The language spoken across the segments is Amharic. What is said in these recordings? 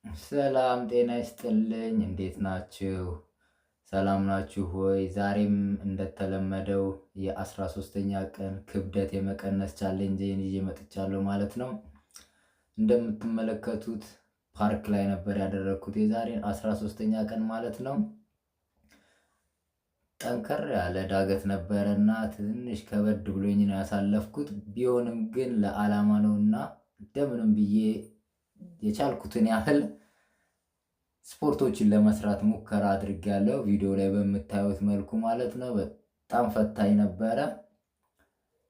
ሰላም ጤና ይስጥልኝ። እንዴት ናችሁ? ሰላም ናችሁ ወይ? ዛሬም እንደተለመደው የ13ኛ ቀን ክብደት የመቀነስ challenge ን ይዤ መጥቻለሁ ማለት ነው። እንደምትመለከቱት ፓርክ ላይ ነበር ያደረግኩት የዛሬን 13ኛ ቀን ማለት ነው። ጠንከር ያለ ዳገት ነበረና ትንሽ ከበድ ብሎኝ ነው ያሳለፍኩት። ቢሆንም ግን ለዓላማ ነውና እንደምንም ብዬ የቻልኩትን ያህል ስፖርቶችን ለመስራት ሙከራ አድርጌያለሁ። ቪዲዮ ላይ በምታዩት መልኩ ማለት ነው። በጣም ፈታኝ ነበረ፣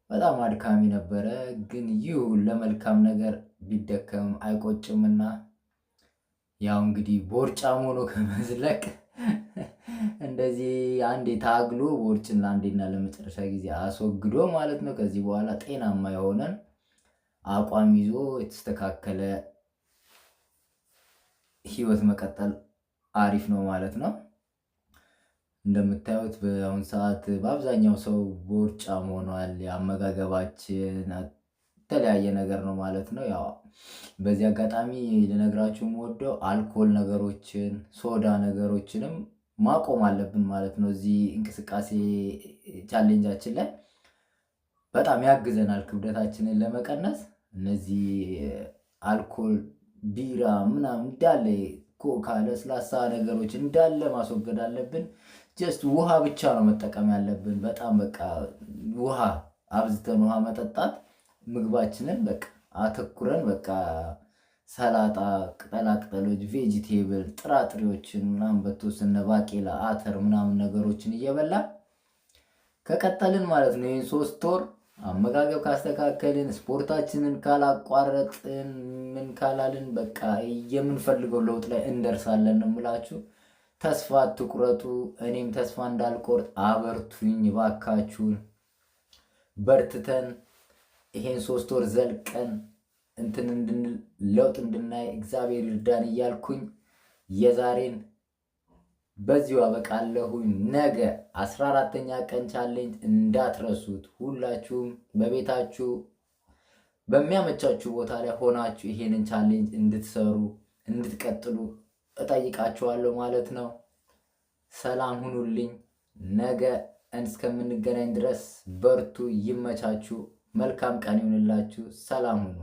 በጣም አድካሚ ነበረ። ግን ይህ ለመልካም ነገር ቢደከም አይቆጭምና ያው እንግዲህ ቦርጫም ሆኖ ከመዝለቅ እንደዚህ አንዴ ታግሎ ቦርጭን ለአንዴና ለመጨረሻ ጊዜ አስወግዶ ማለት ነው። ከዚህ በኋላ ጤናማ የሆነን አቋም ይዞ የተስተካከለ ህይወት መቀጠል አሪፍ ነው ማለት ነው። እንደምታዩት በአሁን ሰዓት በአብዛኛው ሰው ቦርጫም ሆኗል። የአመጋገባችን የተለያየ ነገር ነው ማለት ነው። ያው በዚህ አጋጣሚ ልነግራችሁ የምወደው አልኮል ነገሮችን፣ ሶዳ ነገሮችንም ማቆም አለብን ማለት ነው። እዚህ እንቅስቃሴ challenge ኣችን ላይ በጣም ያግዘናል ክብደታችንን ለመቀነስ። እነዚህ አልኮል፣ ቢራ ምናምን እንዳለ፣ ኮካ፣ ለስላሳ ነገሮች እንዳለ ማስወገድ አለብን። Just ውሃ ብቻ ነው መጠቀም ያለብን። በጣም በቃ ውሃ አብዝተን ውሃ መጠጣት፣ ምግባችንን በቃ አተኩረን በቃ ሰላጣ፣ ቅጠላ ቅጠሎች፣ vegetable፣ ጥራጥሬዎችን ምናምን በተወሰነ ባቄላ፣ አተር ምናምን ነገሮችን እየበላን ከቀጠልን ማለት ነው፣ ይህን 3 ወር አመጋገብ ካስተካከልን፣ ስፖርታችንን ካላቋረጥን፣ ምን ካላልን በቃ የምንፈልገው ለውጥ ላይ እንደርሳለን ነው የምላችሁ። ተስፋ አትቁረጡ። እኔም ተስፋ እንዳልቆርጥ አበርቱኝ ባካችሁን። በርትተን ይሄን 3 ወር ዘልቀን እንትን እንድንል፣ ለውጥ እንድናይ እግዚአብሔር ይርዳን እያልኩኝ የዛሬን በዚሁ አበቃለሁኝ። ነገ 14ኛ ቀን challenge እንዳትረሱት። ሁላችሁም በቤታችሁ በሚያመቻችሁ ቦታ ላይ ሆናችሁ ይሄንን challenge እንድትሰሩ፣ እንድትቀጥሉ እጠይቃችኋለሁ ማለት ነው። ሰላም ሁኑልኝ። ነገ እስከምንገናኝ ድረስ በርቱ፣ ይመቻችሁ፣ መልካም ቀን ይሁንላችሁ። ሰላም ሁኑ።